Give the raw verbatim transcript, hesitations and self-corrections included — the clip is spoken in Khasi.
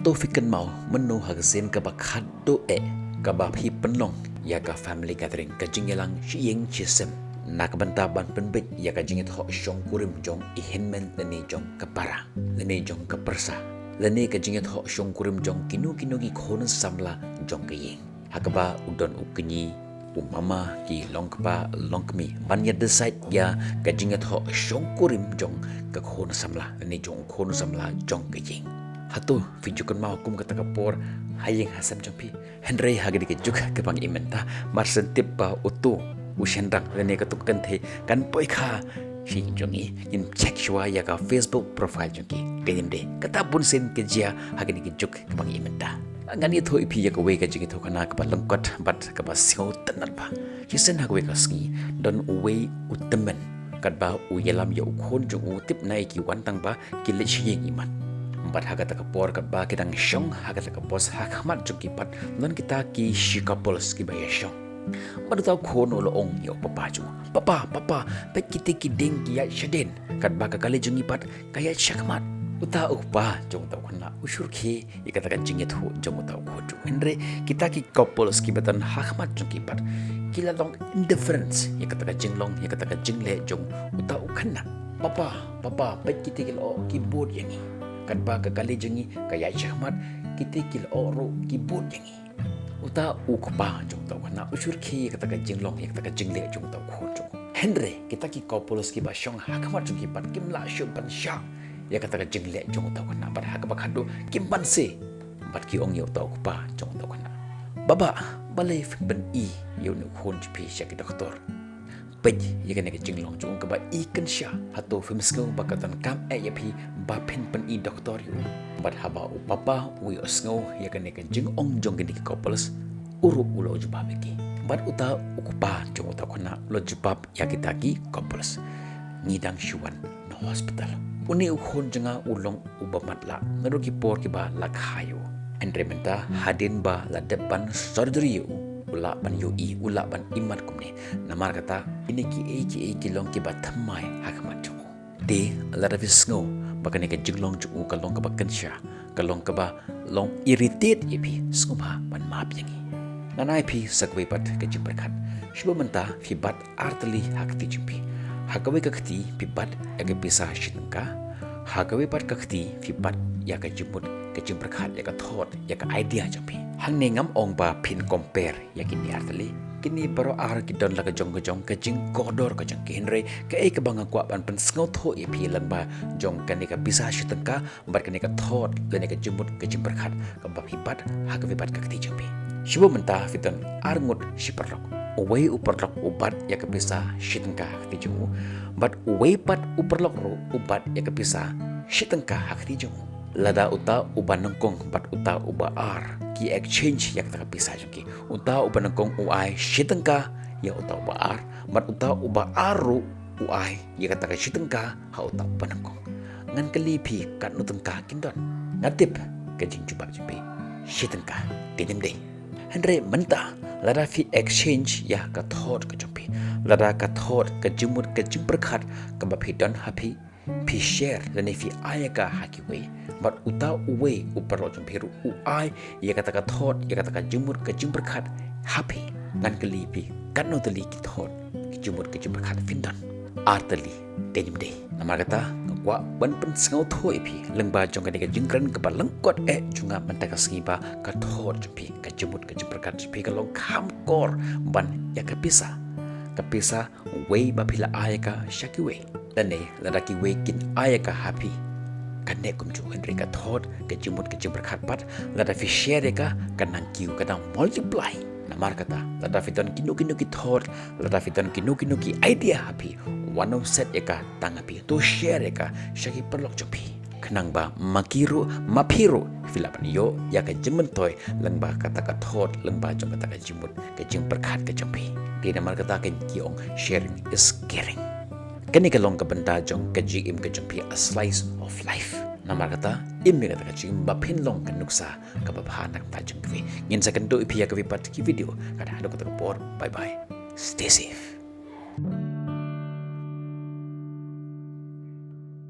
To phi kynmaw mynno ha ka sien kaba khatduh eh kaba phi pynlong ïa ka family gathering, ka jingïalang shi ïing shi sem, na ka bynta ban pynbeit ïa ka jingïathoh shongkurim jong i hynmen lane jong ka para lane jong ka pyrsa, lane ka jingïathoh shongkurim jong kino kino ki khun samla jong ka ïing, ha kaba u don u kñi u mama, ki longkpa longkmie, ban ïa decide ïa ka jingïathoh shongkurim jong ka khun samla lane jong u khun samla jong ka ïing. Hato phi ju kynmaw kum kata ka por ha ïing ha sem jong phi? Hynrei ha kane ka juk kaba ngi im mynta, mar shen tip ba uto u shynrang lane kato ka kynthei kan poi kha sha ïing jong ngi, ngin check shuwa ïa ka Facebook profile jong ki. Ka ïing de, kata bun sien ka jia ha kane ka juk kaba ngi im mynta. Ngan ïathuh ïa phi ïa kawei ka jingïathuhkhana kaba lyngkot bad kaba sngewtynnat bha. Shisien ha kawei ka sngi, don uwei u tymmen, katba u ïalam ïa u khun jong u, tip na ïa ki wan tang ba ki leit sha ïing imat. Bad ha kata ka por katba ki dang shong ha kata ka bos, ha khmat jong ki pat don kita ki shi couples kiba ïa shong. Bad uta u khun u la ong ïa u papa jong u, "Papa, papa, peit kita ki dieng ki ïaid shadien, katba ka kali jong ngi pat ka ïaid shakhmat." Uta u kpa jong uta u khynnah u shu rkhie ïa kata ka jingïathuh jong uta u khun jong u. Hynrei kita ki couples kiba don ha khmat jong ki pat ki la long indifference ïa kata ka jinglong, ïa kata ka jingleh jong uta u khynnah. "Papa, papa, peit kita ki lyoh ki bud ïa ngi, katba ka kali jong ngi ka ïaid shakhmat, kita ki lyoh ruh ki bud ïa ngi." Uta u kpa jong uta u khynnah u shu rkhie ïa kata ka jinglong, ïa kata ka jingleh jong uta u khun jong u. Hynrei kita ki couples kiba shong ha khmat jong ki pat kim lah shuh ban shah ïa kata ka jingleh jong uta u khynnah, bad ha kaba khatduh kim banse. Bad ki ong ïa uta u kpa jong uta u khynnah, "Baba, balei phi pyni ïa une u khun jong phi sha ki doktor? Peit ïa kane ka jinglong jong u kaba i kynsha. Hato phim sngew ba ka donkam eh ïa phi ba phin pyni doktor ïa u?" Bad haba u papa u ïohsngew ïa kane ka jingong jong kine ki couples, u ruh u la jubab ïa ki. Bad uta u kpa jong uta u khynnah u la jubab ïa kita ki couples, "Ngi dang shu wan na hospital. Une u khun jong nga u long uba matlah naduh ki por kiba la kha ïa u. Hynrei mynta hadien ba la dep ban surgery ïa u, u lah ban ïohi, u lah ban imat kumne. Namar kata kine kiei kiei ki long kiba thymmai ha khmat jong u." Te lada phi sngew ba kane ka jinglong jong u ka long kaba kynsha, ka long kaba long irritate ïa phi, sngewbha ban map ïa ngi. Ngan ai phi sa kawei pat ka jingpyrkhat. Shu ba mynta phi bat ar tylli ha ka kti jong phi. Ha kawei ka kti phi bat ïa ka pisa shi tyngka. Ha kawei pat ka kti phi bat ïa ka jingmut ka jingpyrkhat, ïa ka thought, ïa ka idea jong phi. Hangne ngam ong ba phin compare ïa kine ar tylli. Kine baroh ar ki don la ka jong ka jong ka jingkordor ka jong ki, hynrei kaei kaba nga kwah ban pynsngewthuh ïa phi lyngba jong kane ka pisa shi tyngka bad kane ka thought lane ka jingmut ka jingpyrkhat kaba phi bat ha kaba phi bat ka kti jong phi. Shu ba mynta phi don ar ngut shi paralok. Uwei u paralok u bat ïa ka pisa shi tyngka ha kti jong u, bad uwei pat u paralok ruh u bat ïa ka pisa shi tyngka ha kti jong u. Lada uta uba nyngkong bad uta uba ar ki exchange ïa kata ka pisa jong ki, uta uba nyngkong u ai shi tyngka ïa uta uba ar, bad uta uba ar ruh u ai ïa kata ka shi tyngka ha uta uba nyngkong. Ngan kylli phi katno tyngka kin don. Nga tip ka jingjubab jong phi, shi tyngka. Te nym dei. Hynrei mynta lada phi exchange ïa ka thought ka jong phi, lada ka thought, ka jingmut, ka jingpyrkhat kaba phi don ha phi, phi share lane phi ai ïa ka ha kiwei, bad uta uwei u paralok jong phi ruh u ai ïa kata ka thought, ïa kata ka jingmut, ka jingpyrkhat ha phi, ngan kylli phi katno tylli ki thought, ki jingmut, ki jingpyrkhat phin don. Ar tylli, te nym dei. Namar kata nga kwah ban pynsngewthuh ïa phi lyngba jong kane ka jingkren kaba lyngkot eh jong nga mynta ka sngi ba ka thought jong phi, ka jingmut, ka jingpyrkhat jong phi ka long kham kor ban ïa ka pisa. Ka pisa wei ba phi la ai ka sha kiwei, lane lada kiwei kin ai ka ha phi, ka neh kumjuh. Hynrei ka thought, ka jingmut, ka jingpyrkhat pat, lada phi share ïa ka, ka nang kiew, ka nang multiply. Namar kata lada phi don kino kino ki thought, lada phi don kino kino ki idea ha phi, wat nym set ïa ka tang ha phi, to share ïa ka sha ki paralok jong phi. Khnang ba ma ki ruh ma phi ruh phi lah ban ïoh ïa ka jingmyntoi lyngba kata ka thought, lyngba jong kata ka jingmut, ka jingpyrkhat ka jong phi. Te namar kata ka ki ong, sharing is caring. Kane ka long ka bynta jong ka jingim ka jong phi, a slice of life. Namar kata im ïa kata ka jingim ba phin long ka nuksa kaba bha na ka bynta jong kiwei. Ngin sa kynduh ïa phi ïa kawei pat ki video. Kat haduh kata ka por, bye bye. Stay safe.